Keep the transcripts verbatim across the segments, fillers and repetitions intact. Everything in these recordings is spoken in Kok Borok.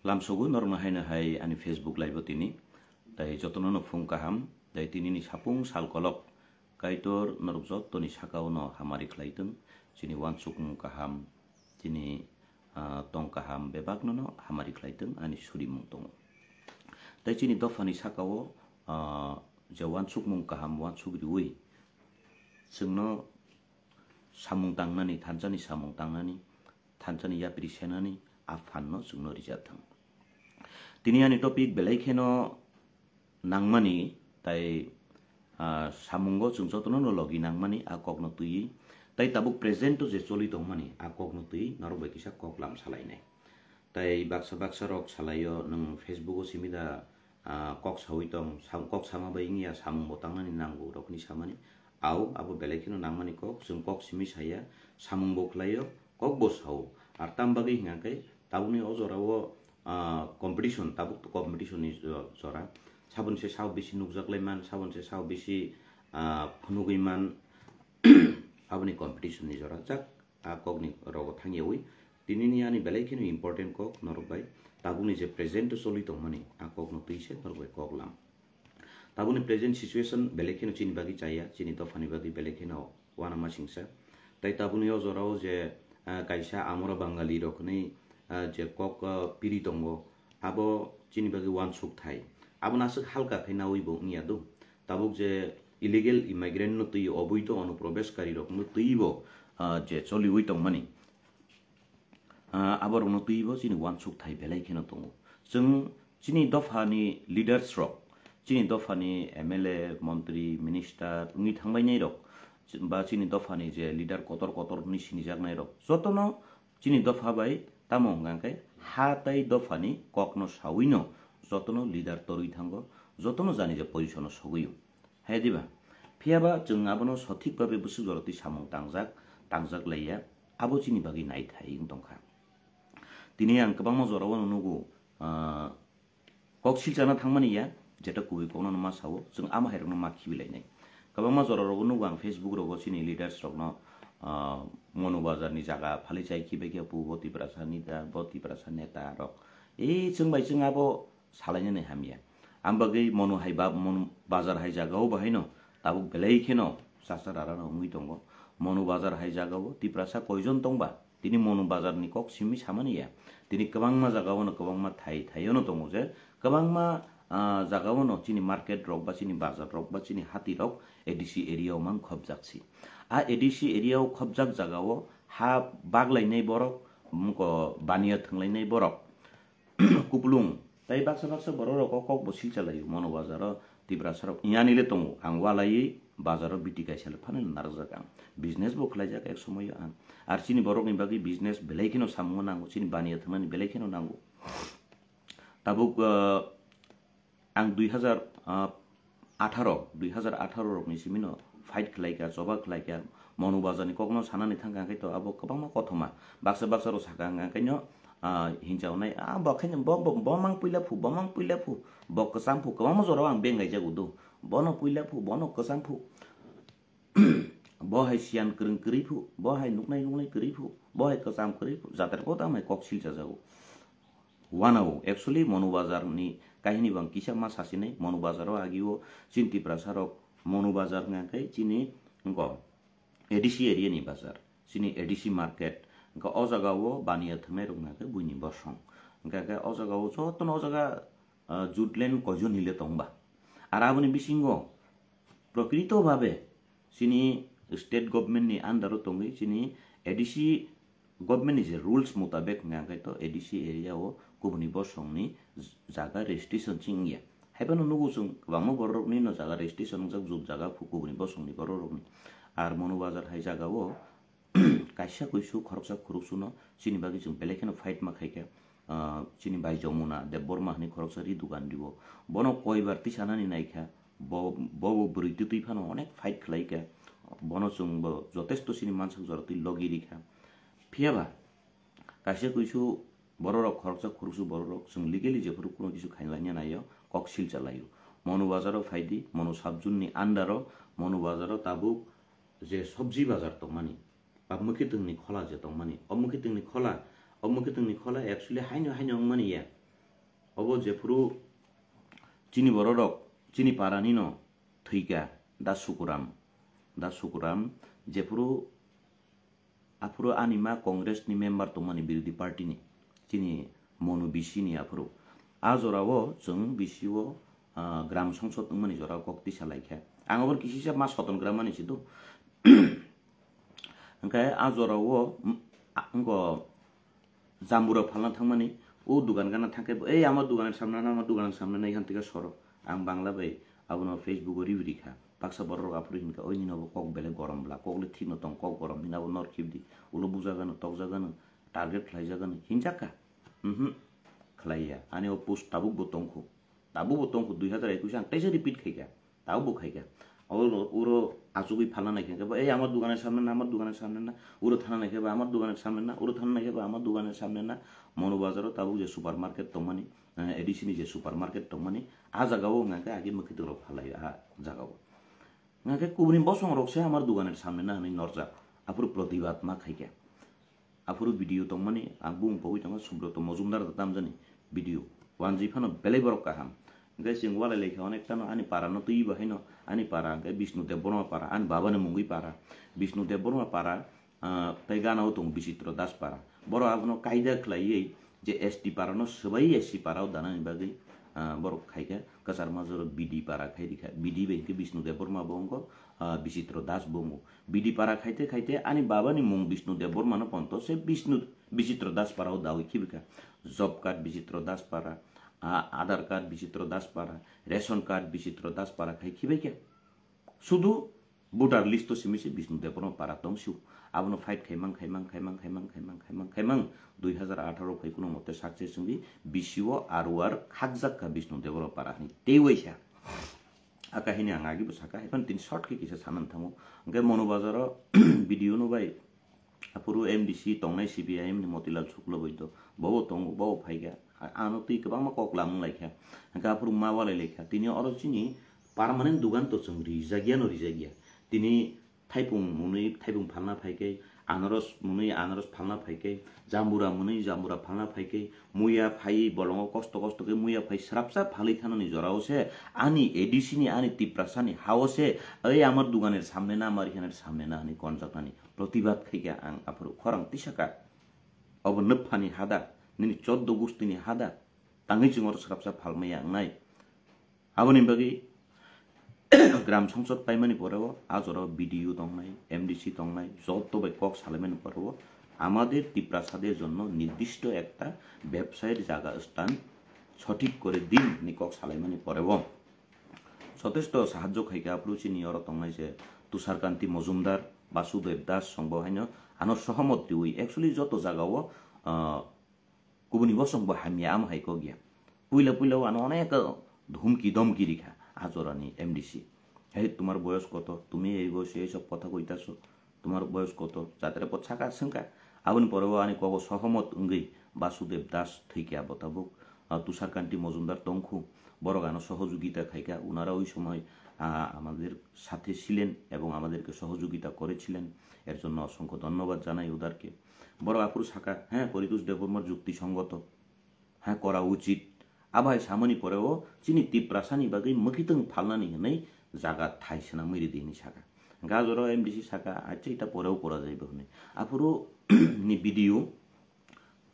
Lamsogo norokno haino hai ani Facebook live o tini. Tai jotono no phung kaham. Tai tini ni sapung sal kolok. Kaitor norok jotoni sakao no hamari khlai tong. Chini wansukmung kaham, chini, ah, tong kaham bebakno no hamari khlai tong ani surimung tongo. Tai chini dophani sakao, ah, je wansukmung kaham wansuk riwi chwngno samung tangnani, thansani samung tangnani, thansani yapri senani a phanno chwngno rijak thang. Tini ani topic belai kheno nangmani, tai, ah, samungo chwng jotono no logi nangmani a kokno twiwi. Tai tabuk present o je choli tongmani a kokno twiwi norok bai kisa kok lam salainai. Tai baksa baksa rok salaio, nwng Facebook o simi da, ah, kok sawi tong, sam-, kok sama bai wngya, samung bo tangnani nango rokni samani. Au, abo belai kheno nangmani kok, chwng kok simi saya, samung bo khlaio, kok bo sao. Ar tam bagwi hwnga khe, tabukni o jora o, ah, competition, tabuk competition ni jo-, jora. Sabon se sao bisi nukjak lai man, sabon se sao bisi, ah, phunugwi man, aboni competition ni jora. Jak, a kokni rogo thangyawi. Tinini ani belai kheno important kok norok bai. Tabukni je present o choli tongmani, a kokno twi se norok bai kok lam. Tabukni present situation belai kheno chini bagwi chaya, chini dophani bagwi belai kheno uanama singsa. Tai tabukni o jorao je, ah, kaisa amora Bangali rok hinwi, ah, je kok, ah, piri tongo, abo chini bagwi uansuk thai. Abono aswk halka khe nawi bo wngya do. Tabuk je illegal immigrant no twi, oboido onuprobeshkari rok no twi bo, ah, je choliwi tongmani. Ah, aborokno twibo chini uansuk thai belai kheno tongo. Chwng chini dophani leaders rok, chini dophani M L A, montri, minister wngwi thangbainai rok, ba chini dophani je leader kotor kotor hwnwi sinijaknai rok, jotono chini dopha bai tamo hwnka khe ha tai dophani kokno sawino jotono leader torwi thango, jotono jani je position o sogwio. Hai diba? Phiyaba chwng abono sothik babe bwswk jorotwi samung tangjak, tangjak laiya, abo chini bagwi naithai wng tongkha. Tini ang kwbangma jorao no nugo, ah, kok silchana thangmani ya, jeta kubui kokno ma sao, chwng ama hai rokno ma khibi lainai. Kwbangma jora rogo nugo ang Facebook rogo chini leaders rokno, ah, Monu Bazar ni jaga phali chai khibai khe pu bo Tiprasa neta, bo Tiprasa neta rok. E chwng bai chwng abo salainani hamya. Ang bagwi Monu hai ba-, Monu Bazar hai jagao bahaino tabuk belai kheno chasa rarano wngwi tongo. Monu Bazar hai jagao Tiprasa koijon tongba? Tini Monu Bazar ni kok simi samani ya. Tini kwbangma jagao no kwbangma thai thaio no tongo je kwbangma, ah, jagao no chini market rok ba chini bazar rok ba chini hati rok A D C area o mang khobjak si. A A D C area o khobjak jagao ha baglainai borok, moko baniya thwnglainai borok. Kupulung. Tai baksa baksa borok rok o kok bo silcha laio, Monu Bazar o Tiprasa rok yani le tongo. Ang walaiwi bazar o biti kaisa le phano narwkjak ang. Business bo khlaijak ek somoyo ang. Ar chini borok ni bagwi business belai kheno samungo nango, chini baniya thwngmani belai kheno nango. Tabuk, ah, ang dui hazar, ah, atharo, dui hazar atharo rokni simino fight khlaikha, choba khlaikha, Monu Bazarni kokno sanani thangkha, hwnkhe to abo kwbangma kothoma. Baksa baksa rok sakha, hwnkhe no, ah, hinjaonai, "Ah, bo khaino bo, bo, bo mang puila phu, bo mang puila phu, bo kwcham phu," kwbangma jorao ang beng gaijak udo. "Bono puila phu, bono kwcham phu." Bo hai siyan kwrwng kwrwi phu, bo hai nuknai nuknai kwrwi phu, bo hai kwcham kwrwi phu, jatar bo tamo hai kok silchajago. Wanao, actually, Monu Bazar ni kahini bang kisa ma sasinai, Monu Bazar o agio chini Tiprasa rok, Monu Bazar hwnkha khe chini, wngkha, A D C area ni bazar, chini A D C market, wngkha o jaga o baniya thwngnai rok hwnkha khe buini bosong, wngkha khe o jaga o jotono o jaga, ah, jutlen koijon hile tongba. Ar aboni bisingo prokrito bhabe chini state government ni under o tongwi chini A D C government ni je rules mutabek hwnkha khe to A D C area o kubuni bosong ni jaga registration chwng ya. Haibano nugo chwng kwbangma borok ni no jaga registration wngjak jut jaga phu kubuni bosong ni borok rok ni. Ar Monu Bazar hai jaga o kaisa kuisu khoroksa khuruksu no chini bagwi chwng belai kheno fight ma khaikha, ah, chini bai Jomuna Debbarma hinwi khoroksa ri dugan rio. Bono koibar tisanani naikha, bo, bo, bo bwrwi twtwi phano onek fight khlaikha. Bono chwng bo jotesto chini mansak jora twi logi rikha. Phiyaba kaisa kuisu bororok khoroksa khuruksu bororok chwng legally jephuru kuno kisu khaina laina naio, kok silcha laio. Monu Bazar o phaidi, Monu Sabjun ni under o, Monu Bazar o tabuk je sobji bazar tongmani, ba mwkhitwng ni khola je tongmani, o mwkhitwng ni khola, o mwkhitwng ni khola actually haino haino wngmani ya. Obo jephuru chini bororok, chini parani no thwikha, da Sukuram, da Sukuram, jephuru aphuru ani ma Congress ni member tongmani, birodhi party ni, chini Monu bisi ni aphuru. A jora o chwng bisi o, ah, gram songsod wngmani jora o kok tisa laikha. Ang abo kisisa ma soton gram mani si do. Hwnkhe a jora o, mm, a-, wngkha jambura phalna thangmani, o dugan gana thangkhe, "Ei, ama dugan samna na, ama dugan samna na," ihan tike soro. Ang Bangla bai abono Facebook o ribri kha. Baksa borok rok aphuru hinkha, "Oi, nini abo kok belai gorom bla, kok le thik no tong, kok gorom, nini abo nor khibdi, ulo buja gano, tokja gano, target khlai ja gano," hinjak kha. Mhm, khlai ya. Ani o post tabuk bo tongkhu. Tabuk bo tongkhu, dui hazar ekwis ang teisa repeat khaikha. Tabuk bo khaikha. Oro, oro achugwi phalna naikha khe ba, "Ei, ama dugan samne na, ama dugan samne na." Uro thana naikha ba, "Ama dugan samne na." Uro thana naikha ba, "Ama dugan samne na." Monu bazaro tabuk je supermarket tongmani, eh, A D C ni je supermarket tongmani, a jaga o wngkha khe agi mwkhwtwng rok phalai a jaga o. Wngkha khe kubuni bosong rok se amar dugan samne na hinwi norjak. Aphuru protibad ma khaikha. Aphuru video tongmani, ang bung pogwi tongo, Subroto Mojumdar da tamjani video. Wanjwi phano belai borok kaham. Hwnkhe chwng walai laikha onek tano ani para no twi bo haino, ani para hwnkhe Bishnu Debbarma para, ani baba ni mungwi para. Bishnu Debbarma para, ah, tei gana o tongo Bichitro Das para. Borok abono kaida khlaiwi je S T para no swbai S C para o danani bagwi, ah, borok khaikha kwchar majoro B D para khai rikha. B D bai hwnkhe Bishnu Debbarma bo wngkho, ah, Bichitro Das bo wngo. B D para khaite khaite ani baba ni mung Bishnu Debbarma no ponto se Bishnu Bichitro Das para o dawi khibikha. Job card Bichitro Das para, a-, Aadhaar card Bichitro Das para, ration card Bichitro Das para khai khibaikha. Sudu voter list o simi se Bishnu Debbarma para tong siu. Abono fight khaimang, khaimang, khaimang, khaimang, khaimang, khaimang, khaimang. Dui hazar atharo phai kuno mote success wngwi B C O R O R khakjak kha Bishnu Debbarma para hinwi tei waisa. Aka hini ang agi bo saka, hai phano tini short khe kisa sanani thango. Hwnkhe Monu Bazaro video no bai aphuru M D C tongnai C P I M ni Motilal Shukla bai do. Bobo tongo, bobo phaikha. A-, ano twi kwbangma kok lamung laikha. Hwnkhe aphuru ma walai laikha. Tini oro chini permanent dugan to chwng rijak ya no rijak ya. Tini thaipung mwnwi thaipung phalna phai khe, anaros mwnwi anaros phalna phai khe, jambura mwnwi jambura phalna phai khe, muya phaiwi bolongo kosto kosto khe muya phai srapsa phalwi thanani jorao se ani A D C ni, ani Tiprasa ni hao se, "Ei, amar duganer samne na, amar ihaner samne na," hinwi konjaknani protibad khai khe ang aphuru khorang tisa kha. Obo nwphani hada, nini choddo gustini hada, tangwi chwng oro srapsa phalmaya wngnai. Aboni bagwi gram songsod paimani poreo a jorao B D O tongnai, M D C tongnai, joto bai kok salaimani poreo আমাদের তিপ্রাসাদের জন্য নির্দিষ্ট একটা ব্যবসায়ের জায়গা স্থান সঠিক করে দিন ni kok salaimani poreo যথেষ্ট সাহায্য khaikha aphuru chini oro tongnai je Tusharkanti Mojumdar, Basudev Das songbo haino ano sohomot riwi actually joto jagao, ah, kubuni bosong bo hamya, amo hai kok ya. Puila puila o ano onek humki domki rikha a jorani M D C. "Hey, তোমার বয়স কত? তুমি এই বয়সে এইসব কথা কইতাছো? তোমার বয়স কত?" Jatare pot saka swngkha. Aboni pore o ani kogo sohomot wngwi Basudev Das thwikha bo tabuk, ah, Tusharkanti Mojumdar tongkhu. Borok ano sohojogita khaikha. ওনারা ওই সময়, ah, আমাদের সাথে ছিলেন এবং আমাদেরকে সহযোগিতা করেছিলেন। এর জন্য অসংখ্য ধন্যবাদ জানাই ওদেরকে। Borok aphuru saka, "হ্যাঁ, পরিতোষ দেববর্মার যুক্তিসঙ্গত, হ্যাঁ, করা উচিত।" Abai samani poreo chini Tiprasani bagwi mwkhitwng phalnani hwnwi jaga thai swnamwi ridi hwnwi saka. Gajoro M D C saka, "Acha, এটা পরেও করা যাইবে" hwnwi. Aphuru ni video,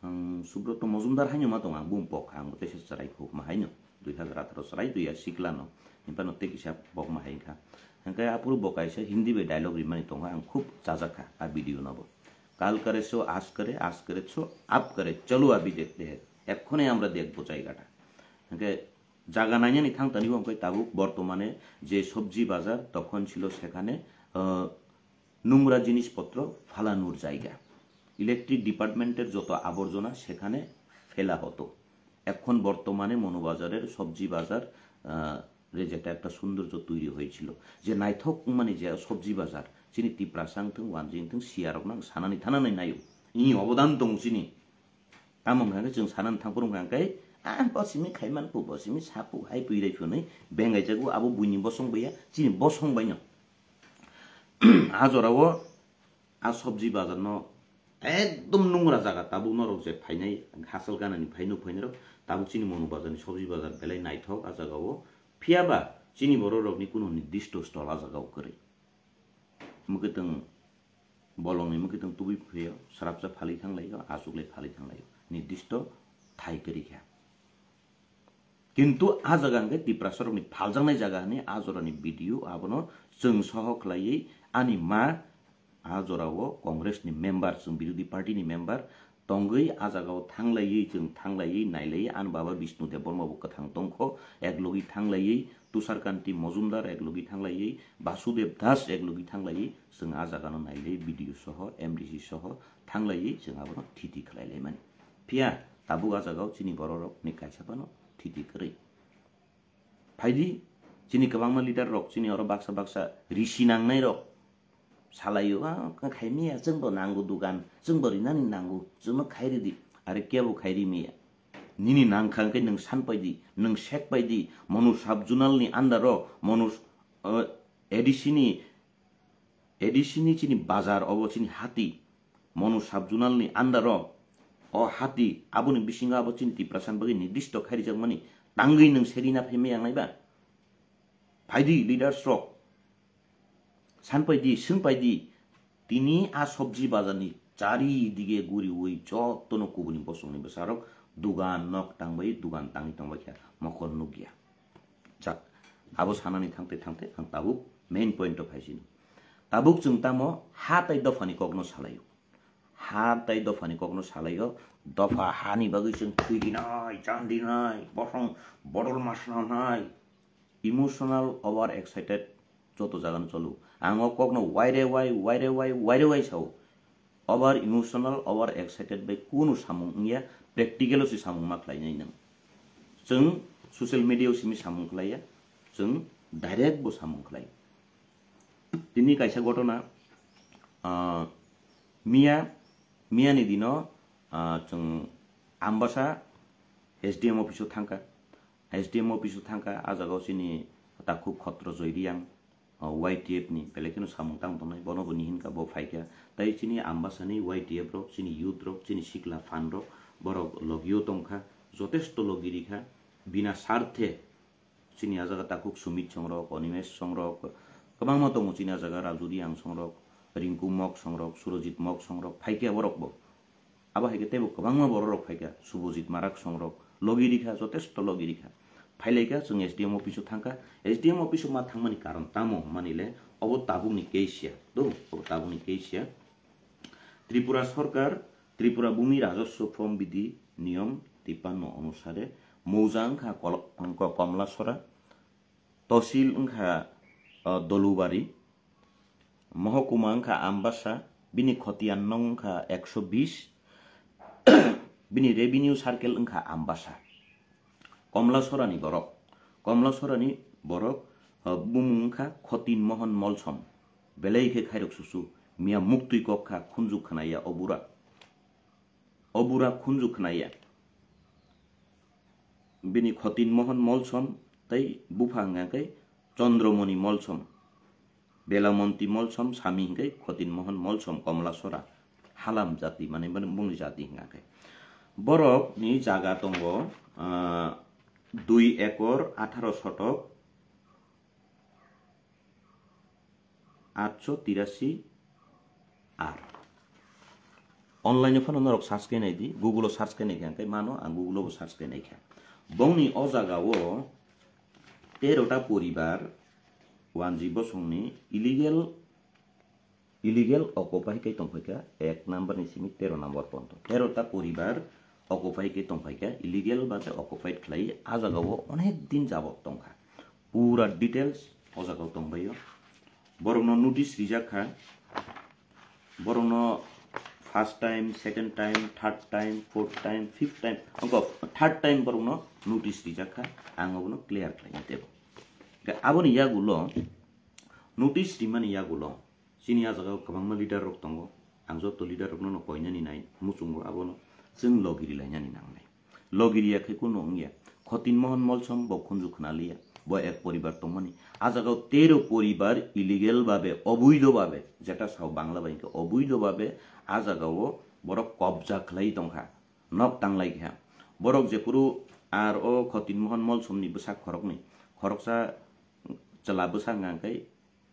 ang Subroto Mojumdar haino ma tongo, ang bung pok kha, ang teisa chwrai khu ma haino, dui hazar atharo chwrai dui ya sikla no, himphano tei kisa pok ma hai kha. Hwnkhe aphuru bo kaisa Hindi bai dialogue rimani tongo, ang khub chajak kha a video no bo. কাল করে সো আজ করে, আজ করে so up করে, চলো আবি দেখতে হ্যায়, এক্ষণে আমরা দেখবো জায়গাটা। Hwnkhe jaga nainani thang tani bo hwnkhe tabuk bortomane je sobji bazar তখন ছিল সেখানে, আহ, নোংরা জিনিসপত্র ফালানোর জায়গা। ইলেকট্রিক ডিপার্টমেন্টের যত আবর্জনা সেখানে ফেলা হতো। এখন বর্তমানে মনুবাজারের সবজি বাজার, আহ, রে যেটা একটা সৌন্দর্য তৈরি হয়েছিল, যে নাইথক মানে যে সবজি বাজার, chini Tiprasa wngthung, wanjwi wngthung, siyarokno ang sanani thanani naio. Ini obodan tongo chini. Tamo wngkha khe chwng sanani thangphuru wngkha khe, "Ah, bo simi khaiman phu, bo simi sa phu, hai pui rai phu," hwnwi bengai jago, abo buini bosong bai ya, chini bosong bai no. A jorao a sobji bazar no Ekdom nungra jaga tabuk norok je phainai, hasal ganani phaino phainai rok, tabuk chini Monu bazar ni sobji bazar belai naithok a jaga o. Phiya ba chini borok rok ni kuno nirdisto stol a jaga o kwrwi. Mwkhwtwng bolong ni mwkhwtwng tubui phiyo, srapsa phalwi thang lai o, aswk lai phalwi thang lai o. Nirdisto thai kwrwi kha. Kintu a jaga hwnkhe Tiprasa rokni phaljaknai jaga hwnwi a jorani video abono chwng soho khlaiwi ani ma a jorao Congress ni member, chwng birodhi party ni member tongwi a jagao thanglaiwi chwng thanglaiwi nailaiwi ani baba Bishnu Debbarma bo kwthang tongkho, ek logi thanglaiwi Tushar Kanti Mojumdar ek logi thanglaiwi Basudev Das ek logi thanglaiwi chwng a jagano nailaiwi video soho M D C soho thanglaiwi chwng abono thiti khlailaimani. Phiya tabuk a jagao chini bororokni kaisa phano thiti kwrwi. Phaidi, chini kwbangma leader rok, chini oro baksa baksa risi nangnai rok salaio, "Ah, khaimiya, chwngbo nango dugan, chwngbo rinani nango, chwngno khairidi." Are kebo khairi miya? Nini nangkha hwnkhe nwng san paidi, nwng sek paidi, Monu sub-zonal ni under o, Monu, uh, A D C ni A D C ni chini bazar obo chini hati, Monu sub-zonal ni under o, o hati aboni bisingo abo chini Tiprasa ni bagwi nirdisto khairijak mani tangwi nwng segwi na phaimai ang naiba? Phaidi leaders rok, san paidi, swng paidi, tini a sobji bazar ni chari dige guriwi jotono kubuni bosongni bwsarok dugan nok tangbai, dugan tangwi tongbai kha mokol nukya. Jak, abo sanani thangte thangte ang tabuk main point o phaisino. Tabuk chwng tamo ha tai dophani kokno salaio. Ha tai dophani kokno salaio. Dopha hani bagwi chwng thwi dinai, chan dinai, bosong bodol masna nai. Emotional over excited joto jagano cholo. Ang o kokno waire wai, waire wai, waire wai sao. Over emotional, over excited bai kunu samung wngya, practical o se samung ma khlainai nwng. Chwng social media o simi samung khlaiya, chwng direct bo samung khlai. Tini kaisa gotona, ah, miya, miya ni dino, ah, chwng Ambasa S D M office o thangkha. S D M office o thangkha, a jaga o chini takhuk Khotro Joy Reang, o, Y T F ni belai kheno samung tang tongnai, bono bo ni hinkha bo phaikha. Tai chini Ambasa ni Y T F rok, chini youth rok, chini sikla phan rok, borok logio tongkha, jotesto logi rikha, bina sarthe chini a jaga takhuk Sumit Songrok, Animesh Songrok, kwbangma tongo chini a jaga Raju Reang Songrok, Rinku Mok Songrok, Surojit Mok Songrok, phaikha borok bo. Abo hai khe teibo kwbangma bororok phai kha, Subhajit Marak songrok, logi rikha, jotesto logi rikha. Phai lai kha, chwng S D M office o thang kha. S D M office o ma thangmani karon tamo hwnmani le, obo tabukni case ya, do, obo tabukni case ya. Tripura Sarkar, Tripura Bhumi Rajaswa Form Bidhi Niyom tippanno onusare, mouja wngkha Kol-, Ko-, Komlasora, Tosil wngkha, o, Dolubari, Mohokuma wngkha Ambasa, bini khotiyan nong wngkha ekso bis, bini revenue circle wngkha Ambasa. Komlasorani borok, Komlasorani borok, o, bumung wngkha Khotin Mohon Molsom, belai khe khairok susu, miya muktwi kok kha khunju khwnaya o bura. O bura khunju khwnaya. Bini Khotin Mohon Molsom tei bupha hwnka khe Chandramoni Molsom, Belamonti Molsom, sami hwnkhe Khotin Mohon Molsom Komlasora, Halam jati, mane bini bungni jati hwnka khe. Borok ni jaga tongo, ah, dui ekor atharo sotok, atso tirasi ar. Online phano norok search khe nai di, Google o search khe nai kha, hwnkhe mano ang Google o bo search khe nai kha. Bongni o jaga o tero ta poribar Wanji Bosongni illegal, illegal occupy khe tongphai kha, ek number ni simi tero number ponto. Tero ta poribar occupy khe tongphai kha, illegal ba khe occupied khlai, a jaga o onek din jabot tongkha. Pura details o jaga o tongbaio. Borokno notice rijak kha. Borokno first time, second time, third time, fourth time, fifth time, ongko third time borokno notice rijak kha. Ang obono clear khlaina tebo. Khe aboni yagulo, notice rimani yagulo, chini a jaga o kwbangma leader rok tongo. Ang joto leader rokno no koinani nai, muchungo abono chwng logi rilainani nangnai. Logi riya khe kunu wngya. Khotin Mohon Molsom bo khunju khna liya. Bo ek poribar tongmani. A jaga o tero poribar illegal babe, oboidho babe, jeta sao Bangla bai hwnkhe oboidho babe a jaga o Borok kobja khlai tongkha, nok tanglai kha. Borok jephuru ar o Khotin Mohon Molsomni bwsak khoroknwi, khoroksa chwla bwsa hwnka hwnkhe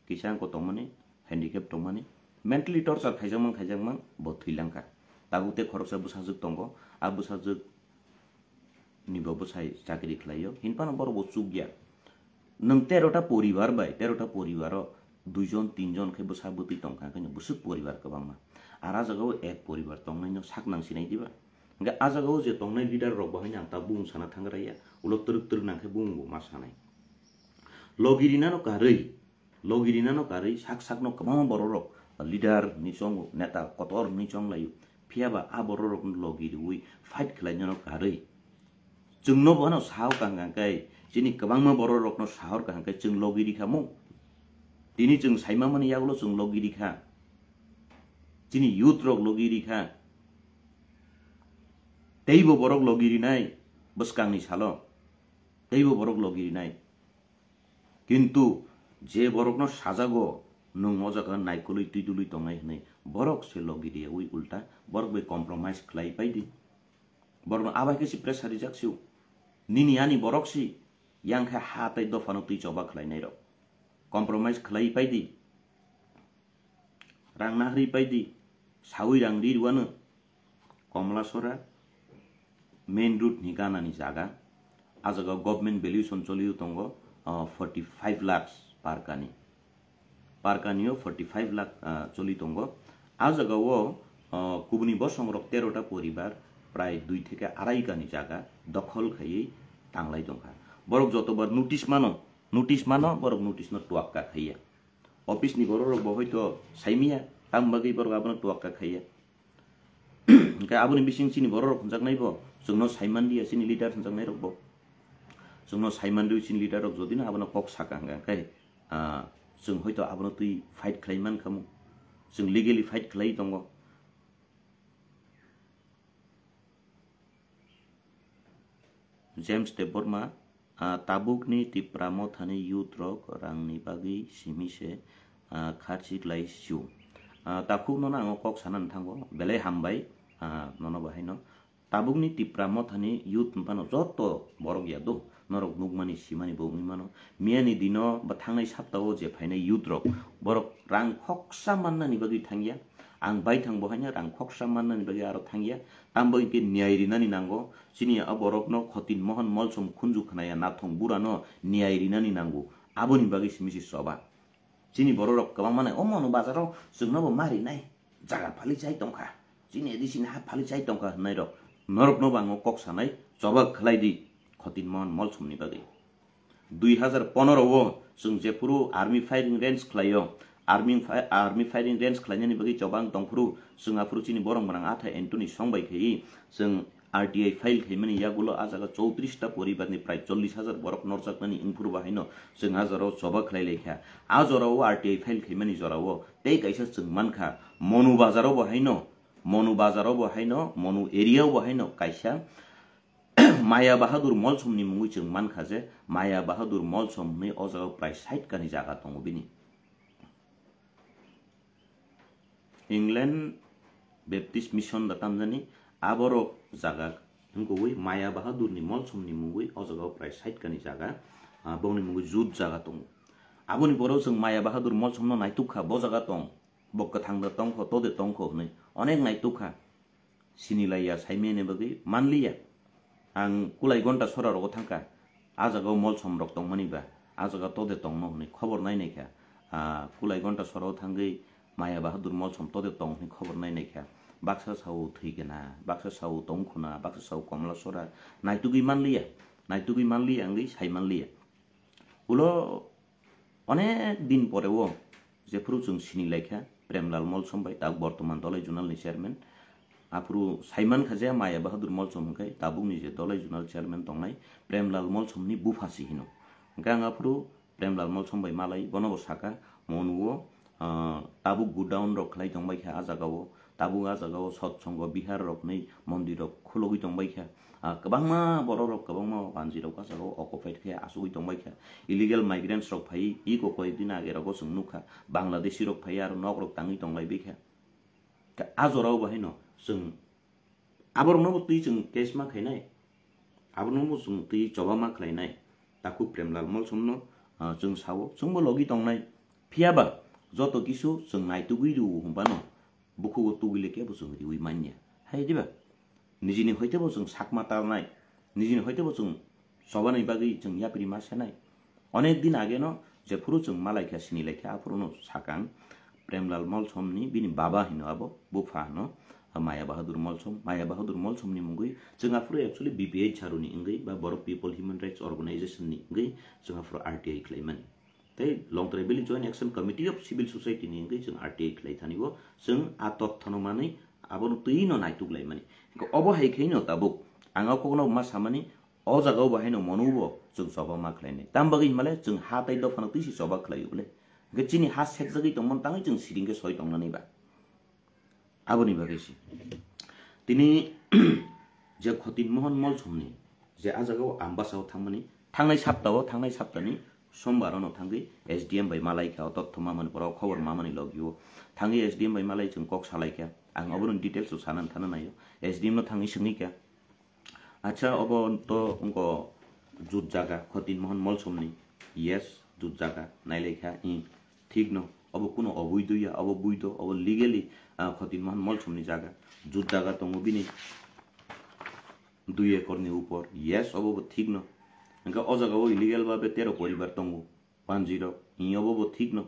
kisa wngko tongmani, handicap tongmani, mentally torture khaijakmang khaijakmang bo thwi langkha. Tabuk tei khoroksa bwsajwk tongo, a bwsajwk ni bo bwsai chakri khlaio, hinphano borok bo chukya. Nwng terota poribar bai, terota poribaro duijon, tinjon khe bwsa bwtwi tongkha, khe bwswk poribar kwbangma. Ar a jagao ek poribar tongnaino sak nang sinai diba? Hwnkhe a jagao je tongnai leader rok bo haino ang ta bung sana thangraiya, ulo twrwk twrwk nang khe bung bo ma sanai. Logi rinano karwi, logi rinano karwi sak sakno kwbangma bororok leader hinwi chongo, neta kotor hinwi chonglaio. Phiyaba a bororokno logi riwi fight khlainano karwi chwngno bono sahor kaham khe, chini kwbangma bororokno sahor kaham khe chwng logi rikha mo. Tini chwng saimamani yagulo chwng logi rikha. Chini youth rok logi rikha. Teibo borok logi rinai bwskangni salo. Teibo borok logi rinai. Kintu je borokno sajago, nwng o jaga naikolwi twidulwi tongnai hwnwi, borok se logi riyawi ulta borok bai compromise khlai paidi. Borokno abai khe se pressure rijak sio. Nini ani borok si, yang khe ha tei dophano twi choba khlainairok. Compromise khlai paidi. Rang nahri paidi, sawi rang ri rwano. Komlasora main road ni gana ni jaga. A jaga government valuation choli tongo, ah, forty five lakhs per kani. Per kani o forty five lakh, ah, choli tongo. A jaga o, ah, kubuni bosong rok terota poribar prai dui theke arai kani jaga dokhol khaiwi tanglai tongkha. Borok jotobar notice mano, notice mano, borok notice no tuakka khaiya. Office ni borok rok bo hoito saimiya, tam bagwi borok abono tuakka khaiya. Hwnkhe aboni bising chini borok rok hwnjaknai bo, chwngno saimanliya chini leader hwnjaknai rok bo. Chwngno saimanliwi chini leader rok jodi no abono kok saka hwnkha khe, ah, chwng hoito abono twi fight khlai mankha mo. Chwng legally fight khlai tongo. James Debbarma, ah, tabukni Tipra Mothani youth rok rangni bagwi simi se, ah, kharchi klai sio. Ah, takhuk nono ang kok sanani thango, belai hambai, ah, nono bahaino. Tabukni Tipra Mothani youth phano joto borok ya do, norok nukmani simani bo wngwi mano. Miyani dino ba thangnai saptao je phainai youth rok, borok rang khoksa mannani bagwi thangya. Ang baithang bo haino rang khoksa mannani bagwi aro thangya. Tamo hwnkhe niyai rinani nango. Chini a borokno Khotin Mohon Molsom khunju khnaya nathong burano niyai rinani nango. Aboni bagwi simi se choba. Chini bororok kwbangma nai, "Omo no bazaro chwngno bo ma rinai. Jaga phali chai tongkha. Chini A D C ni ha phali chai tongkha," hwnnairok. Norokno bo ang kok sanai, choba khlai di Khotin Mohon Molsomni bagwi. Dui hazar pondro o chwng jephuru army firing range khlaio, army fi-, army firing range khlainani bagwi chobang tongphuru chwng aphuru chini borok mwnang atha Anthony Song bai khaiwi chwng R T I file khaimani yagulo a jaga chowtris ta poribarni prai chollish hajar borok norjaknani wngphuru bo haino chwng a jorao choba khlai laikha. A jorao R T I file khaimani jorao tei kaisa chwng mankha Monu Bazaro bo haino, Monu Bazaro bo haino, Monu area bo haino kaisa Maya Bahadur Molsomni mungwi chwng mankha je, Maya Bahadur Molsom hwnwi o jagao prai sait kani jaga tongo bini. England Baptist Mission da tamjani, aborok jaga wngkogwi Maya Bahadurni Molsomni mungwi o jagao prai sait kani jaga, ah, bongni mungwi jut jaga tongo. Aboni borok chwng Maya Bahadur Molsomno naituk kha, bo jaga tong, bo kwthang da tongkho, to de tongkho hwnwi onek naituk kha. Sinilaiya saimani bagwi manliya. Ang kulai gonta sora rogo thangkha. A jagao molsom rok tongmani ba, a jaga tode tongno hwnwi khobor nainai kha. Ah, kulai gonta sora o thangwi Maya Bahadur Molsom tode tong hwnwi khobor nainai kha. Baksa sao thwi gana, baksa sao tong khuna, baksa sao komla sora. Naitugwi manliya, naitugwi manliya wngwi sai manliya. Ulo onek din pore o jephuru chwng sini laikha Premlal Molsom bai, tak bortoman Dolai Zonal ni chairman. Aphuru saiman kha je Maya Bahadur Molsom hwnkhe tabukni je Dolai Zonal chairman tongnai Premlal Molsom ni bupha si hino. Hwnkhe ang aphuru Premlal Molsom bai malai, bono bo saka, mo nugo, ah, tabuk godown rok khlai tongbai kha a jaga o, tabuk a jaga o sotsongo bihar rok ni mondir rok khulogwi tongbai kha. Ah, kwbangma borok rok, kwbangma wanjwi rok a jaga o occupied khe achugwi tongbai kha. Illegal migrants rok phai iko koyek din age rogo chwng nukha, Bangladeshi rok phai aro nok rok tangwi tonglai bai kha. Ka-, a jorao bo haino Chwng aborokno bo twi chwng case ma khainai, aborokno bo chwng twi choba ma khlainai. Takhuk Premlal Molsomno, ah, chwng sao, chwngbo logi tongnai. Phiyaba joto kisu chwng naitugwi rw hwnbano bukhugo tugwi le kebo chwng riwi manya. Hai diba? Nijini hoitebo chwng sakma talnai, nijini hoitebo chwng chobani bagwi chwng yapri ma senai. Onek din ageno jephuru chwng malaikha, sinilaikha, aphuruno sakang Premlal Molsomni bini baba hino abo, bupha hino, Maya Bahadur Molsom, Maya Bahadur Molsomni mungwi chwng aphuru actually B P H Charuni wngwi ba Borok People Human Rights Organization ni wngwi chwng aphuru R T I khlaimani. Tei Longtrai Valley Joint Action Committee of Civil Society ni wngwi chwng R T I khlai thani bo chwng a tothono manwi abono twi no naituk laimani. Hwnkhe obo hai khe no tabuk ang o kokno ma samani, o jaga o bo haino mono bo chwng choba ma khlainai. Tam bagwi hinmale chwng ha tei dophano twi se choba khlai ule. Hwnkhe chini ha sekjagwi tongmani tangwi chwng siring khe soi tongnani ba. Aboni bagwi se. Tini je Khotin Mohon Molsomni je a jaga o Ambasa o thangmani, thangnai sapta o, thangnai saptani Sombar ono thangwi S D M bai malai kha, o totho mamani pora o khobor mamani logi o thangwi S D M bai malai chwng kok salai kha. Ang obono details o sana thana naio. S D M no thangwi swngwi kha. Acha, obo to wngkha jut jaga Khotin Mohon Molsomni. Yes, jut jaga nailai kha. I, thik no. Obo kuno oboi do ya, obo boi do, obo legally, ah, Khotin Mohon Molsomni jaga. Jut jaga tongo bini dui ekor ni upor. Yes, obo bo thik no. Hwnkhe o jaga o illegal babe tero poribar tongo. Panjirok, hi obo bo thik no.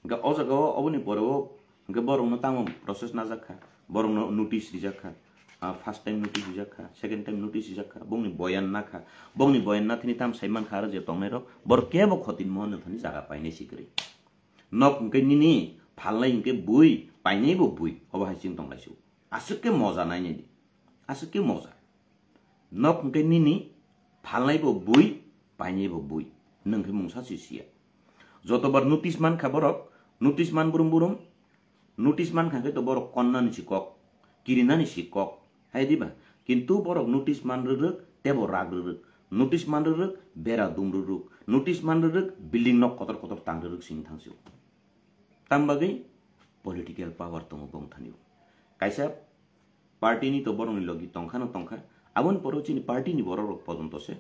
Hwnkhe o jaga o oboni pore o hwnkhe borokno tamo process najak kha, borokno notice rijak kha, ah, first time notice rijak kha, second time notice rijak kha, bongni boyan na kha, bongni boyan na thini tam sai man kha, aro je tongnai rok borok kebo Khotin Mohon no thani jaga painai si kwrwi. Nok hwnkhe nini, phalnai hwnkhe bui, painai bo bui, obo hai chwng tong lai su. Aswk khe moja nainai di, aswk khe moja. Nok hwnkhe nini, phalnai bo bui, painai bo bui. Nwng khe mungsa se siya. Jotobar notice man kha borok, notice man brum brum, notice man kha khe to borok konnani si kok, kirinani si kok. Hai diba? Kintu borok notice man rwrwk, tebo rak rwrwk. Notice man rwrwk, bera dum rwrwk. Notice man rwrwk, building nok kotor kotor tang rwrwk sing thang si. Tam bagwi political power tongo bong thani o. Kaisa party ni to borok ni logi tongkha no tongkha. Aboni poro chini party ni borok rok pojonto se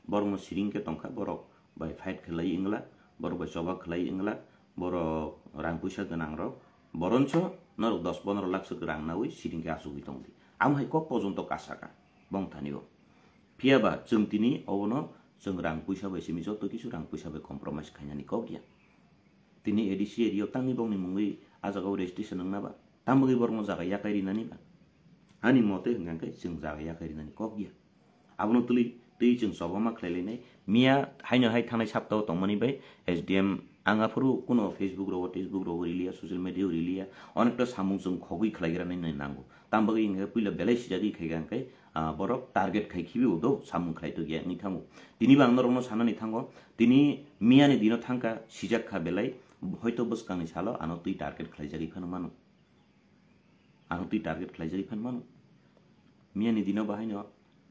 borok no siring khe tongkha, borok bai fight khlai wngla, borok bai choba khlai wngla, borok rang puisa gwnang rok boroncho norok dos pondro lakh swk rang nawi siring khe achugwi tongdi. Amo hai kok pojonto kasaka bong thani o. Phiyaba chwng tini obono chwng rang puisa bai simi joto kisu rang puisa bai compromise khainani kok ya. Tini A D C area o tangwi bongni mungwi a jaga o registration wngna ba? Tamo bagwi borokno jaga yakai rinani ba? Ani mote hwnkha khe chwng jaga yakai rinani kok ya. Abono twi twi chwng choba ma khlai lainai. Miya haino hai thangnai sapta o tongmani bai S D M ang aphuru kuno Facebook rogo, Facebook rogo riliya, social media o riliya, onekta samung chwng khogwi khlai gra nai nango. Tamo bagwi hwnkha khe puila belai sijagwi khai kha hwnkhe, ah, borok target khai khibi o do samung khlai tokya wngwi thango. Tini bo ang norokno sanani thango, tini miyani dino thangkha, sijak kha belai, hoito bwskangni salo ano twi target khlaijagwi phano mano. Ano twi target khlaijagwi phano mano. Miyani dino bahaino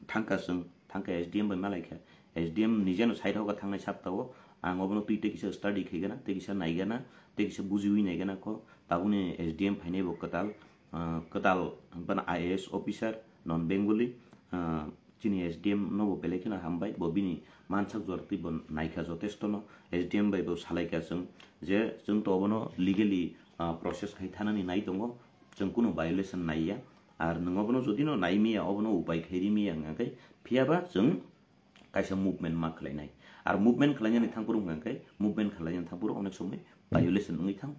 thangkha chwng, thangkha S D M bai malai kha. S D M nijeno side hoka thangnai sapta o, ang obono twi tei kisa study khai gana, tei kisa nai gana, tei kisa bujiwi nai gana kho. Tabukni S D M phainai bo kwtal, ah, kwtal bana I A S officer, non Bengali, ah, chini S D M no bo belai kheno hambai, bo bini mansak jora twi bo naikha jotesto no. S D M bai bo salaikha chwng je chwng to obono legally, ah, process khai thanani nai tongo, chwng kuno violation naiya. Ar nwng obono jodi no nai miya, obono upai khai ri miya wngkha khe, phiyaba chwng kaisa movement ma khlainai. Ar movement khlainani thangphuru wngkha khe, movement khlainani thangphuru onek somoi violation wngwi thango.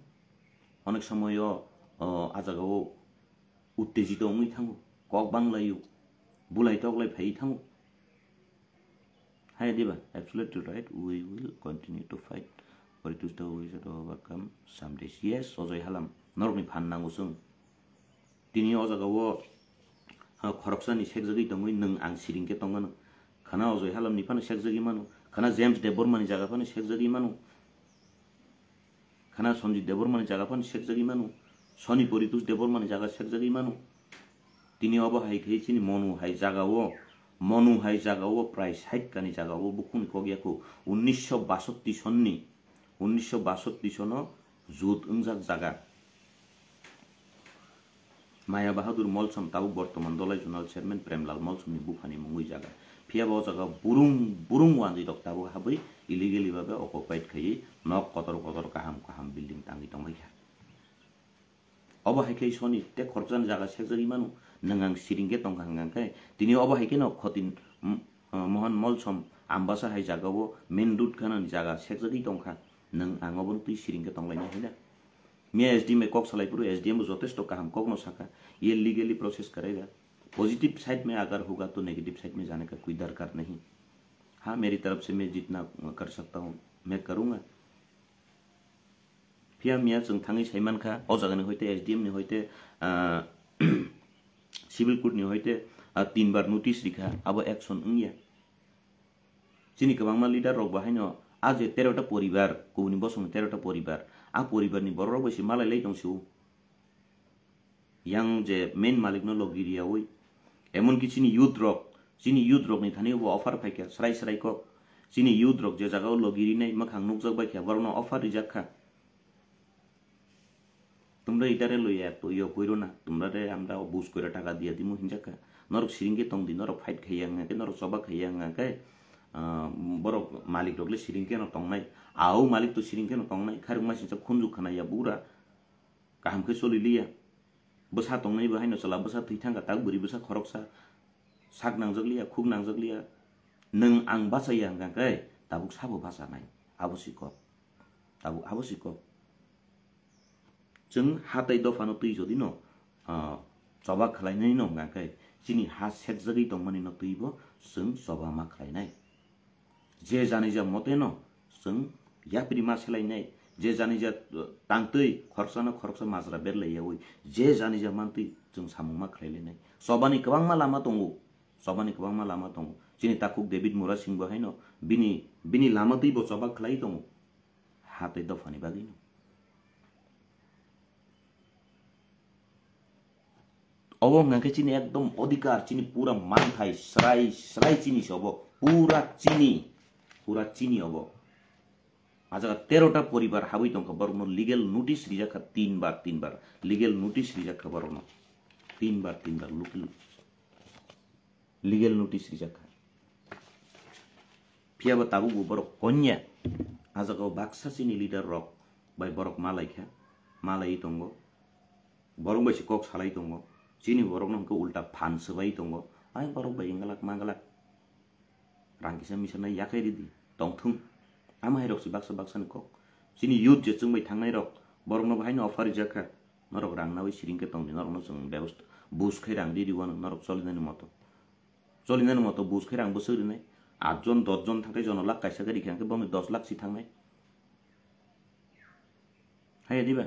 Onek somoio, o, a jagao uttejito wngwi thango, kok banglaio, bulai toklai phaiwi thango. Hai diba? Absolutely right. We will continue to fight for it to overcome some days. Yes, Ojoi Halam, norokni phan nango chwng. Tini o jagao, ha, khoroksani sekjagwi tongwi nwng ang siring khe tongmano. Khana Ojoi Halamni phano sekjagwi mano. Khana James Debbarmani jaga phano sekjagwi mano. Khana Sanjit Debbarmani jaga phano sekjagwi mano, Soni Poritos Debbarmani jaga sekjagwi mano. Tini obo hai khe chini Monu hai jagao, Monu hai jagao prai sait kani jagao bukhukni kok yakho unnisho basatti sonni, unnisho basatti sono jut wngjak jaga. Maya Bahadur Molsom tabuk bortoman Dolai Zonal Chairman Premlal Molsomni buphani mungwi jaga. Phiya bo o jaga burung burung wanjwi rok tabuk habwi illegally babe occupied khaiwi nok kotor kotor kaham kaham building tangwi tongbaikha. Obo hai khe soni tei khoroksa ni jaga sekjagwi mano, nwng ang siring khe tongkha hwnkha khe tini obo hai kheno Khotin, mm, uh, Mohan Molsom Ambasa hai jaga o main road khana ni jaga sekjagwi tongkha, nwng ang obo twi siring khe tonglainai hai na. Miya S D M bai kok salai phuru S D M bo jotesto kaham kok no sakha, ye legally process karega. Positive side mein agar hoga to negative side mein jane ka koi darkar nahi. Ha, meri taraf se main jitna kar sakta hu, main karunga. Phiya miya chwng thangwi sai mankha, o jagani hoite S D M ni hoite, ah, civil court ni hoite, ah, tin bar notice rikha, abo action wngya. Chini kwbangma leader rok bo haino a je tero ta poribar, kubuni bosongni tero ta poribar, a poribar ni borok rok bai se malai lai tong sio. Yang je main malik no logi riyawi, emon ki chini youth rok, chini youth rok ni thani bo offer phaikha srai srai kok. Chini youth rok je jaga o logi rinai mwkhang nukjak bai kha, borok no offer rijak kha. Tumra idare loya to yo koiro na, tumra re amra bus koira taka dia dimu hinjak kha. Norok siring khe tong di, norok fight khaiya wngkha khe, norok choba khaiya wngkha khe, ah, borok malik rok le siring khe no tongnai. Au malik to siring khe no tongnai, kharwng ma singcha khunju khana ya bura. Kaham khe choli liya. Bwsa tongnai bo haino chwla bwsa thwi thangkha, tak bwrwi bwsa khoroksa. Sak nangjak liya, khuk nangjak liya. Nwng ang bachaya hwnkha khe tabuk sabo bachanai. Abo si kok. Tabuk abo si kok. Chwng ha tei dophano twi jodi no, ah, choba khlainai no hwnkha khe chini ha sekjagwi tongmani no twi bo chwng choba ma khlainai. Je janija mote no chwng yapri ma selainai, je janija, uh, tangtwi khoroksa no khoroksa majra berlai yawi, je janija mantwi chwng samung ma khlailainai. Chobani kwbangma lama tongo, chobani kwbangma lama tongo. Chini takhuk David Murasing bo haino bini, bini lama twi bo choba khlai tongo. Ha tei dophani bagwi no. Obo hwnkha khe chini ekdom odhikar, chini pura manthai, srai, srai chini se obo, pura chini, pura chini obo. A jaga tero ta poribar habwi tongkha, borokno legal notice rijak kha tin bar, tin bar, legal notice rijak kha borokno, tin bar, tin bar, legal, legal notice rijak kha. Phiya ba tabuk bo borok konya, a jaga o baksa chini leader rok bai borok malai kha, malai tongo. Borok bai se kok salai tongo. Chini borok no hwnkhe ulta phan swbai tongo. Ai borok bai wngwlak manglak. Rang kisa misa nai yakhai ridi. Tongthung. Ama hai rok se baksa baksa ni kok. Chini youth je chwng bai thangnai rok. Borok no bahai no offer rijak kha. Norok rang nawi siring khe tong di. Norok no chwng bebosta bus khai rang di riwano norok choli nani moto. Choli nani moto bus khai rang bwswk rinai. Aat jon dos jon thangkhe jono lakh kaisa khe rikha hwnkhe bongni dos lakh si thangnai. Haiya diba?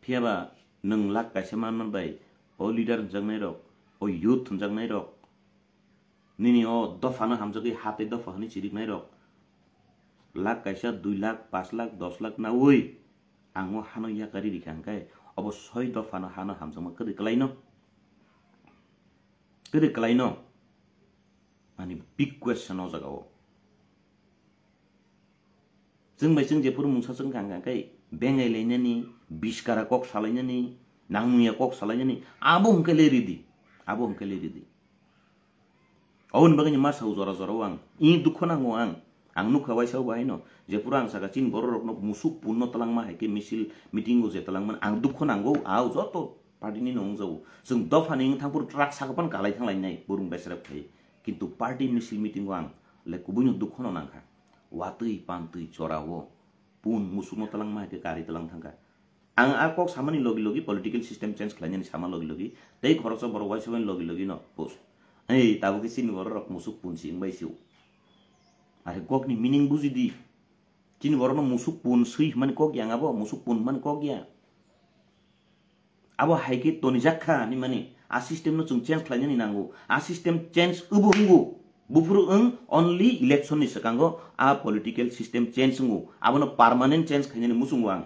Phiya ba nwng lakh kaisa man man bai o leader hwnjaknai rok, o youth hwnjaknai rok, nini o dopha no hamjagwi ha tei dopha hwnwi chiriknai rok lakh kaisa, dui lakh, paanch lakh, dos lakh nawi ang o hano yakari rikha hwnkhe obo soi dopha no hano hamjakma kwrwi kwlaino. Kwrwi kwlaino? Mani big question o jaga o. Chwng bai chwng jephuru mungsa chwng kha hwnkha khe bengai lainani, biskara kok salainani, nangmungya kok salainani, abo hwnkhe le ridi, abo hwnkhe le ridi. Oboni bagwi ni ma sao jora jora o ang, i dukho nango ang, ang nukha waisa o bahai no, jephuru ang saka chini borok rok no musuk punno twlangma hai khe misil meeting o je twlangmani ang dukho nango, ao joto party ni no wngjago. Chwng dopha ni wngthang phuru truck saka phano kalai thang lainai, burung besrep khai. Kintu party misil meeting o ang le kubui no dukho no nangkha. Watwi pantwi chora o pun musuk no twlang ma hai khe kari twlang thangkha. Ang a kok samani logi logi political system change khlainani sama logi logi tei khoroksa borok waisa bai logi logi no post. Ei tabuk khe chini borok rok musuk pun si wngbai si o. Are kok ni meaning buji di. Chini borok no musuk pun swi hwnmani kok yang abo musuk pun hwnmani kok ya. Abo hai khe tonijak kha hinwi mani, a system no chwng change khlainani nango. A system change wbo wngo. Buphuru wng only election ni swkango a political system change wngo. Abono permanent change khainani muchungo ang.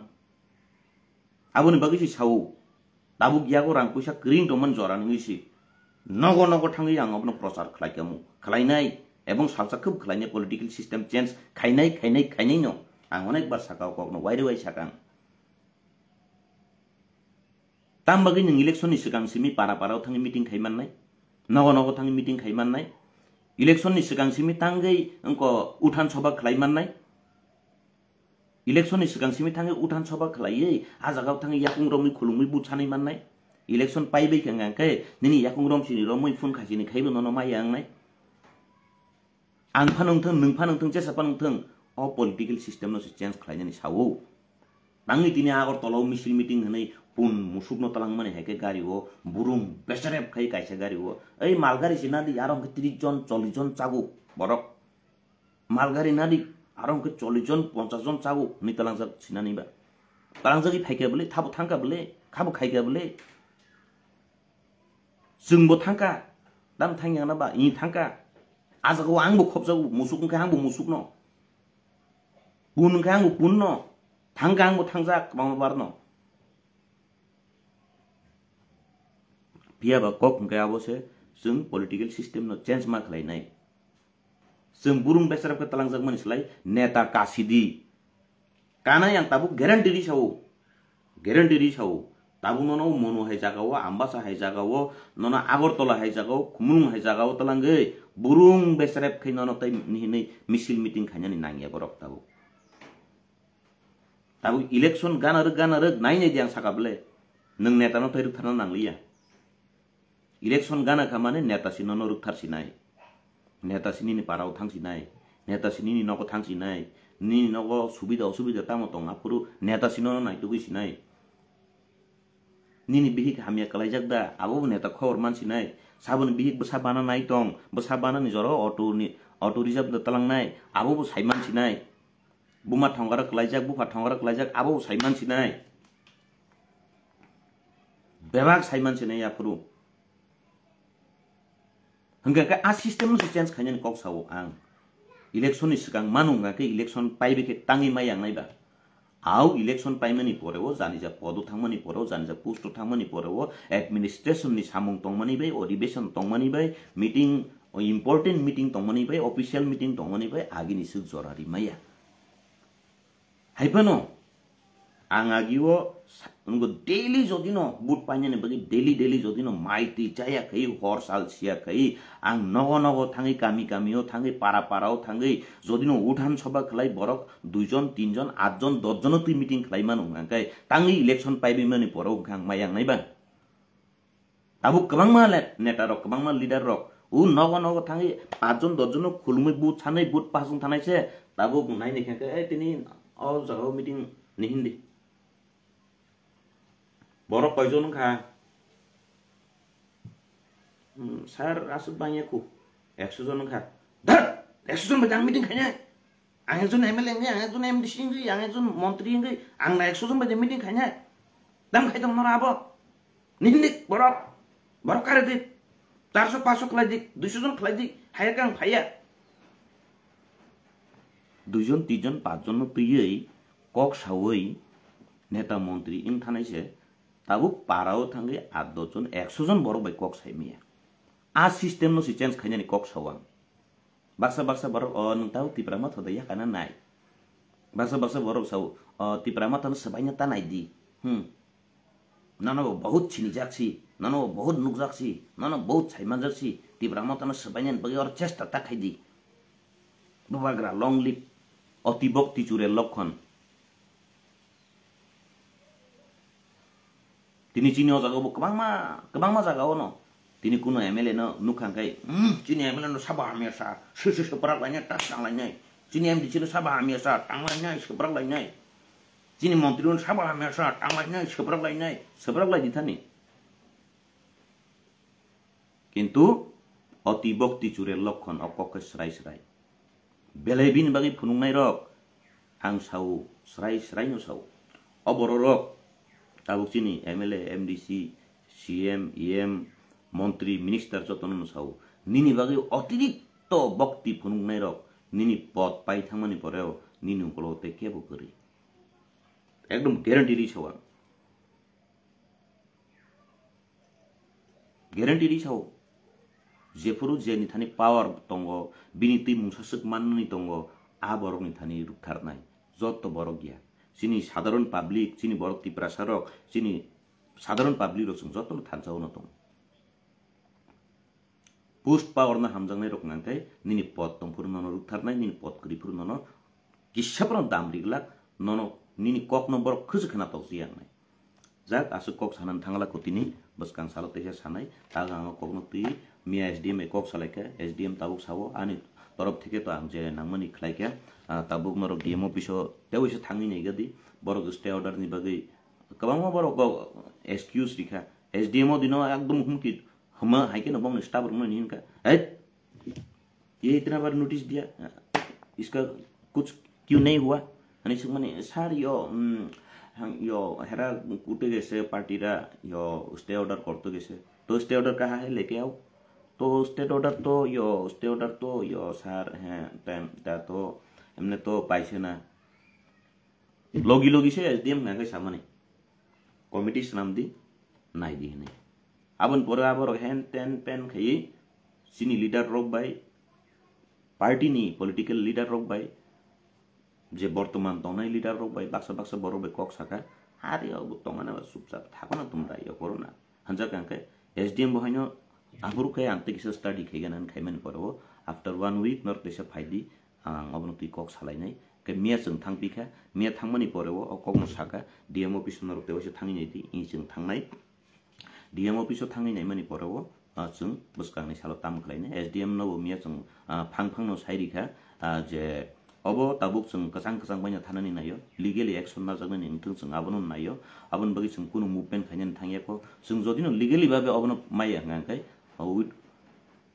Aboni bagwi se sao, tabuk yago rang puisa kwrwi tongmani jora nungwi se nogo nogo thangwi ang abono prochar khlai kamo. Khlainai ebong salsa khub khlainai political system change khainai, khainai, khainai no. Ang onek bar saka o kokno wairwi wai sakang. Tam bagwi nwng election ni swkang simi para para o thangwi meeting khai mannai, nogo nogo thangwi meeting khai mannai, election ni swkang simi tangwi wngko uthan soba khlai mannai. Election ni swkang simi thangwi uthan soba khlaiwi, ah jaga o thangwi yakung romwi khulumwi vote sanwi mannai. Election paibai khe hwnka khe nini yakung rom sini romwi phone khaisini khaibo nono maya wngnai. Ang phano wngthang, nwng phano wngthang, jesa phano wngthang, o political system no se change khlainani sao. Tangwi tini Agartala o misil meeting hwnwi pun musuk no talangmani hai khe gari o burung beserep khai kaisa gari o. Ei mal gari si nadi aro hwnkhe tris jon, chollish jon chago borok. Malgari nadi, aro hwnkhe chollish jon, ponchash jon chago hwnwi talangjak sinani ba. Talangjagwi phaikha bwle, thabo thangkha bwle, khabo khaikha bwle. Chwngbo thangkha, dam thangya na ba, i thangkha. A jaga o angbo khopjago, musuk hwnkhe angbo musukno. Pun hwnkhe angbo punno. Thangkha angbo thangjak, kwbangma barno. Phiya ba kok hwnkhe abo se chwng political system no change ma khlainai. Chwng burung besarap khe talangjak mani slai neta kasidi. Kanai ang tabuk guarantee ri sao. Guarantee ri sao. Tabuk nono Monu hai jaga o, Ambasa hai jaga o, nono Agartala hai jaga o, Khumulwng hai jaga o talangwi burung besarap khai nono tai hinwi misil meeting khainani nangya borok tabuk. Tabuk election gana rwk gana rwk nai nai di ang saka bwle. Nwng neta no tai rwktharna nangliya. Election gana kha mane neta si nono rwkthar sinai. Neta si nini para o thang sinai. Neta si nini nogo thang sinai. Nini nogo subida osubida tamo tong aphuru neta si nono naitugwi sinai. Nini bihik hamya kalaijak da, abo bo neta khobor man sinai. Saboni bihik bwsa bana nai tong, bwsa bana ni jora o auto ni, auto reserve da talangnai, abo bo sai man sinai. Buma thongara kalaijak, bupha thongara kalaijak, abo bo sai man sinai. Bebak sai man sinai aphuru. Hwnkha khe a system no se change khainani kok sao ang. Election ni swkang manu hwnkha khe election paibai khe tangwi mai yang nai ba. Au election paimani pore o janija podo thangmani pore o janija post o thangmani pore o administration ni samung tongmani bai, odibeshon tongmani bai, meeting, important meeting tongmani bai, official meeting tongmani bai agini swk jora ri maya. Hai phano ang agi o sa-, nunggo daily jodi no vote painani bagwi daily daily jodi no mai twi chaya khai hor sal siya khai ang nogo nogo thangwi kami kami o thangwi para para o thangwi jodi no uthan soba khlai borok dui jon tin jon at jon dos jon o twi meeting khlai mano hwnkha khe tangwi election paibai mani pore o hwnkha ang mai yang nai ba. Tabuk kwbangma le-, neta rok, kwbangma leader rok, o nogo nogo thangwi paanch jon, dos jon no khulumwi vote sanwi vote pass wng thanai se, tabuk nai nai khe, "Eh, tini o jaga o meeting ni hindi." Borok koi jon wngkha? Hmm, sir, aswk bangya khu, ekso jon wngkha. Dhar, ekso jon bai tang meeting khainai. Ang ekjon M L A wngwi, ang ekjon M D C wngwi, ang ekjon montri wngwi, ang na ekso jon bai je meeting khainai. Dam khai tong nora abo. Nini borok, borok kare di. Charso paso khlai di, duiso jon khlai di, haiya khe ang phaiya. Duijon, tinjon, pachjon no twiwi kok sawi neta montri wng thanai se, tabuk para o thangwi at dos jon, ekso jon borok bai kok sai maya. A system no se change khainani kok sao ang. Baksa baksa borok, "O, nwng tabuk Tipra Motha da yakana nai." Baksa baksa borok sao, "O, Tipra Motha no swbaina ta nai di." Hmm. Nono bo bahut sinijak si, nono bo bahut nukjak si, nono bahut saimanjak si, Tipra Motha no swbainani bagwi oro chesta ta khai di. Bubagra long live, oti bokti chure lokkon. Tini chini o jaga bo kwbangma, kwbangma jaga o no. Tini kuno M L A no nukha khe, "Hmm, chini M L A no sabo hamya sa, se se se prak lainai, ta tang lainai. Chini M D C no sabo hamya sa, tang lainai, se prak lainai. Chini montri no sabo hamya sa, tang lainai, se prak lainai, se prak lai di thani." Kintu oti bokti chure lokkon o kok khe srai srai. Belai bini bagwi phunuknai rok ang sao, srai srai no sao. O borok rok tabuk chini M L A, M D C, C M, E M, montri, minister jotono no sao. Nini bagwi otirikto bokti phunuknai rok nini pod pai thangmani poreo nini ukologo tei kebo kwrwi. Ekdom guarantee ri sao ang. Guarantee ri sao. Jephuru je ni thani power tongo, bini twi mungsa swk manmani tongo, a borok ni thani rwktharnai. Jotto borok ya. Chini sadharon public, chini borok Tiprasa rok, chini Sadharon public rok chwng jotono thansa-o no tongo. Post power no hamjaknai rok hwnkha khe nini pod tongphuru nono rwktharnai, nini pod kwrwi phuru nono kisa phano dam riglak, nono nini kokno borok khwchwk khna tokjak yangnai. Jak aswk kok sanani thangla kutini bwskang salo teisa sanai, tago ang o kokno twi miya S D M bai kok salaikha, S D M tabuk sao ani torof theke to ang je nangmani khlaikha, ah, tabuk norok D M office o tei waisa thangwi naigadi, borok stay order ni bagwi kwbangma borok excuse rikha, S D M o dino ekdom humki hwma hai kheno bongni staff rokno ni hinkha, "Hei, ye itna bar notice diya, iska kuch kyun nahi hua?" Hani swkmani, "Sir, yo, mm, hang, yo, hera kute gese party ra, yo, stay order korte gese. To stay order kaha hai leke aao? To state order to, yo, state order to, yo, sir, he, time ta to, emne to paise na." Logi logi se S D M hwnka khe samani, "Committee swnam di, nai di," hinwi. Aboni pore aborok hen ten pen khaiwi chini leader rok bai, party ni political leader rok bai, je bortoman tongnai leader rok bai baksa baksa borok bai kok saka, "Hari obo tongmani ba chupchap thakona tumra yo korona." Hanjak ang khe S D M bo haino aphuru khe ang tei kisa study khaigana hwn khaimani pore o, after one week norok teisa phaidi, ang obono twi kok salainai. Khe miya chwng thangpikha, miya thangmani pore o, o kokno saka, D M office norok tei waisa thangwi naidi, ing chwng thangnai. D M office o thangwi naimani pore o, ah, chwng bwskangni salo tamo khlainai. S D M no bo miya chwng, ah, phang phang no sai rikha, ah, je obo tabuk chwng kwchang kwchang baino thanani naio, legally action najaknani wngthung chwng abono naio, aboni bagwi chwng kunu movement khainani thangyakho. Chwng jodino legally babe obono maya hwnkha khe, ah, with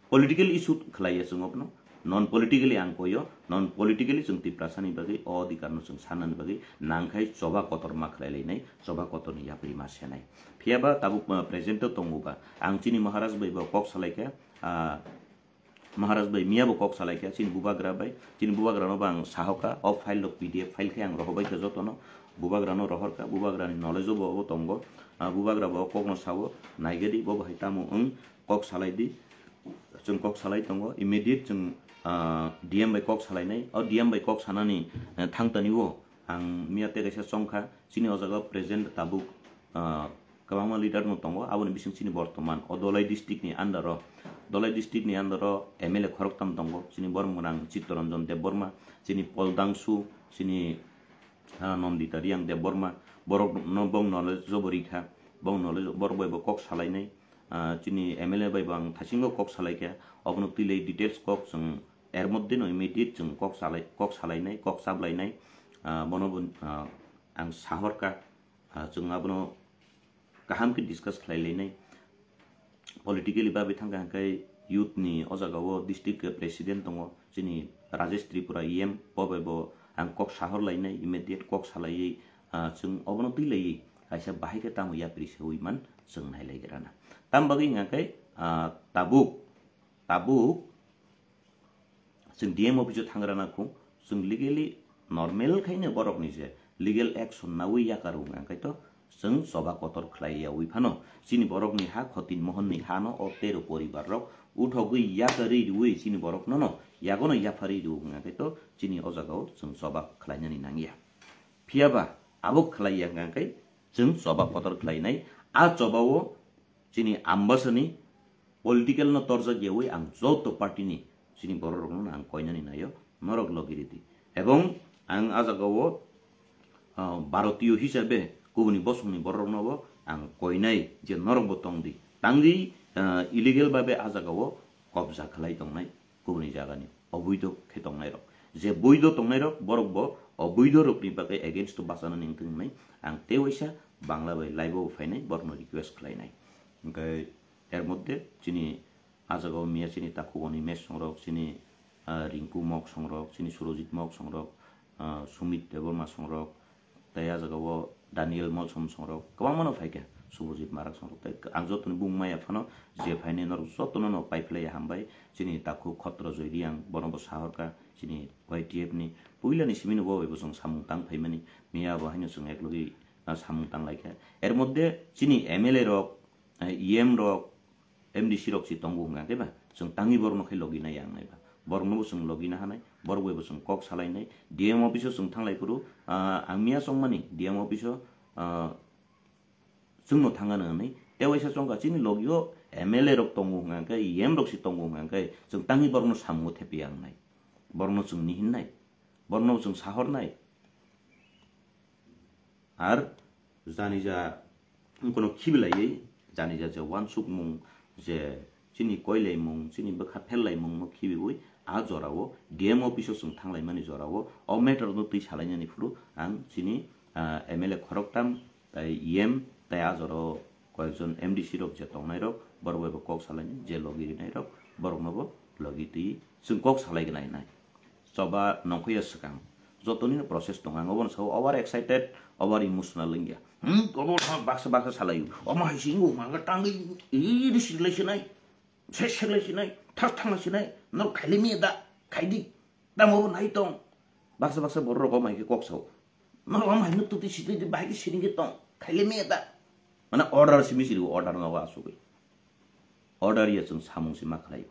political issue khlaiya chwng obono, non politically ang koyo, non politically chwng Tiprasani bagwi o odhikar no chwng sanani bagwi nangkhai choba kotor ma khlai lainai, choba kotor ni yapri ma senai. Phiyaba tabuk, ah, present o tongo ba, ang chini Maharaj bai bo kok salaikha, ah, Maharaj bai miya bo kok salaikha, chini bubagra bai, chini bubagra no bo ang sahoka, o file rok P D F file khe ang rohorbai kha jotono, bubagra no rohorkha, bubagra ni knowledge o bo obo tongo, ah, bubagra bo o kok no sao, naigadi bo bo hai tamo wng, kok salai di, chwng kok salai tongo, immediate chwng, ah, D M bai kok salainai, o D M bai kok sanani, eh, thangtani o ang miya tei kaisa chongkha, chini o jaga present tabuk, ah, kwbangma leader no tongo, aboni bising chini bortoman o Dholai district ni under o, Dholai district ni under o M L A khoroktham tongo, chini borok mwnang Chittaranjan Debbarma, chini Pol Dangsu, chini ah, Nandita Reang Debbarma, borok no bong knowledge jobo rikha, bong knowledge borok bai bo kok salainai, ah, chini M L A bai bo ang thasingo kok salaikha, obono twi lai details kok chwng er moddhe no immediate chwng kok salai, kok salainai, kok sablainai, ah, bono bo, ah, ang sahorkha, ah, chwng abono kaham khe discuss khlai lainai. Politically babi thangkha hwnkhe youth ni o jaga o district president tongo chini Rajesh Tripura E M, bo bai bo ang kok sahor lainai, immediate kok salaiwi, ah, chwng obono twi laiwi kaisa bahai khe tamo yapri se wi man chwng nai lai rana. Tam bagwi hwnkha khe, ah, tabuk, tabuk chwng D M office o thang rana kho, chwng legally normal khaino borok ni je legal action nawi yakar wng ang khe to chwng choba kotor khlai yawi phano chini borok ni ha Khotin Mohon ni ha no o tero poribar rok uthogwi yakarwi rwi chini borok no no yago no yapharwi rw wng ang khe to chini o jaga o chwng choba khlai nani nang ya. Phiya ba abo khlai ya hwnkha khe chwng choba kotor khlai nai. A choba o chini Ambasani political no torjak yawi ang joto party ni chini borok rok no ang koinani naio, norok logi ridi. Ebong ang a jaga o, ah, Bharatiyo hisabe kubuni bosong ni borok rok no bo ang koinai je norok bo tong di. Tangdi, ah, illegal babe a jaga o kobja khlai tongnai kubuni jaga ni oboido khe tongnai rok. Je boido tongnai rok borok bo oboido rok ni bagwi against o bachana ni wngthung hinwi ang tei waisa Bangla bai live o phainai borok no request khlai nai. Hwnkhe er moddhe chini a jaga o miya chini takhuk Animesh songrok, chini, ah, Rinku Mok songrok, chini Surojit Mok songrok, ah, Sumit Debbarma songrok, tei a jaga o Daniel Molsom songrok kwbangma no phaikha, Subhajit Marak songrok tei ang jotoni bung maya phano je phainai norok jotono no paiphlaiya hambai. Chini takhuk Khotro Joy Reang bono bo sahorkha chini Y T F ni puila ni simi no bo bai bo chwng samung tang phaimani, miya bo haino chwng eklogi, ah, samung tang laikha. Er moddhe chini M L A rok, ah, E M rok, M D C rok si tongo hwnka khe ba, chwng tangwi borokno khe logina yang nai ba. Borokno bo chwng logina hanai, borok bai bo chwng kok salai nai. D M office o chwng thanglai phuru, ah, ang miya chongmani D M office o, ah, Chwngno thangano hwnwi tewaisa chongkha chini logio M L A rok tongo hwnka khe, E M rok se tongo hwnka khe, chwng tangwi borokno samungo thepiya wngnai. Borokno chwng nihinnai, borokno chwng sahornai. Ar janija wngkono khibilaiwi janija je wansukmung, je chini koilaimung, chini bwkha phellaimungno khibiwi a jorao D M office-o chwng thanglaimani jorao o matter-no twi salainani phuru ang chini, ah, M L A khoroktham, tai E M, tai a jorao koyekjon M D C rok je tongnairok, borok bai bo kok salainai, je logi rinairok, borokno bo logi twi chwng kok salai gwnai nai. Choba nongkhoya swkang. Jotoni no process tongo. Ang obono sao over excited, over emotional wngya. Hmm, obo no baksa baksa salaio. Omo hai se wngkha, tangwi iri silai sinai, se silai sinai, thar thangla sinai, no khaili miya da, khaidi. Tamo obo nai tong. Baksa baksa borok rok omo hai khe kok sao. No omo hai no tuti situi di bahai khe siring khe tong. Khaili miya da. Mana order simi siri order no asugwi. Order ya chwng samung se ma khlaio.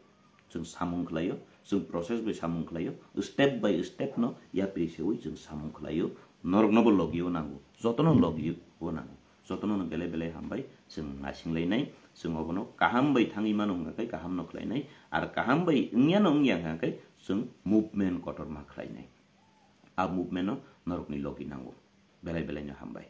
Chwng samung khlaio, chwng process bai samung khlaio, step by step no yapri sewi chwng samung khlaio. Norokno bo logio nango, jotono logio nango, jotono no belai belai hambai chwng naising lainai, chwng obono kaham bai thangwi mano hwnka khe kaham no khlainai, ar kaham bai wngya no wngya hwnka khe chwng movement kotor ma khlainai. A movement no norokni logi nango, belai belai no hambai.